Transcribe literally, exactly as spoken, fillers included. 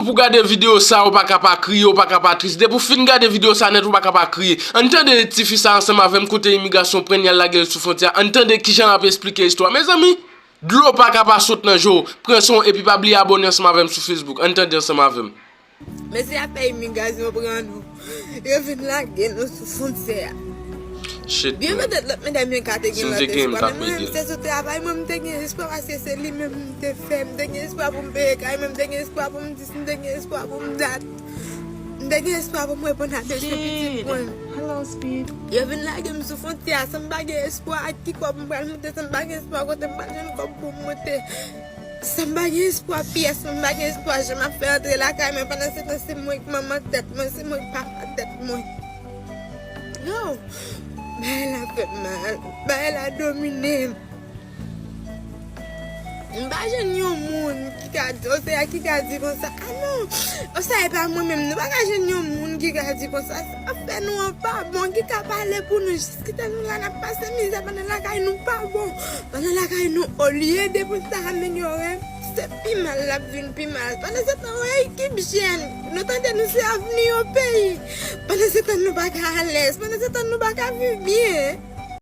Pou gade videyo sa, ou pa ka pa kriye, ou pa ka pa tris. Depi w fin gade videyo sa nèt, ou pa ka pa kriye. Ann tande tifi sa ansanm avè m kote imigrasyon pran l, y al lage l sou fwontyè a. Ann tande kijan l ap esplike istwa. Mezanmi, dlo pa ka pa sot nan je w. Pran swen w epi pa bliye abòne ansanm avè m sou Facebook. Ann tande ansanm avè m. Mesye a fè imigrasyon pran nou. Yo vin lage nou sou fwontyè a. Shit, Byen man. Petèt lòt medam yo ka te Si gen m lòt te gen, m t espwa, ap men mwen ede menm l. se sou travay mwen m te gen espwa paske se li menm m te fè, m te gen espwa pou m peye kay mwen, m te gen espwa pou m di si m te gen espwa pou m dat, m te gen espwa pou m reponn a bezwen pitit mwen. Hello, Speed. Yo vin lage m sou fwontyè a san m pa gen espwa ak ki kòb m pral moute, san m pa gen espwa kote m pral jwenn kòb pou m moute. San m pa gen espwa pyès, san m pa gen espwa jan m ap fè antre lakay mwen, pandan se tan se mwen k manman tèt mwen, se mwen k papa tèt mwen. Yo, bagay la fè m mal, bagay la domine m. M pa jwenn yon moun ki ka di, osea ki ka di konsa, a non, osea e pa mwen menm, nou pa ka jwenn yon moun ki ka di konsa, sa ap fè nou an pa bon, ki ka pale pou nou, jiskitèl nou la n ap pase mizè pandan lakay nou pa bon, pandan lakay nou olye de pou sa amelyore, se pi mal l ap vin pi mal. Pandan se tan, yon ekip jèn, nou tande nou se avni yon peyi, pandan se tan nou pa ka alèz, pandan se tan nou pa ka viv byen.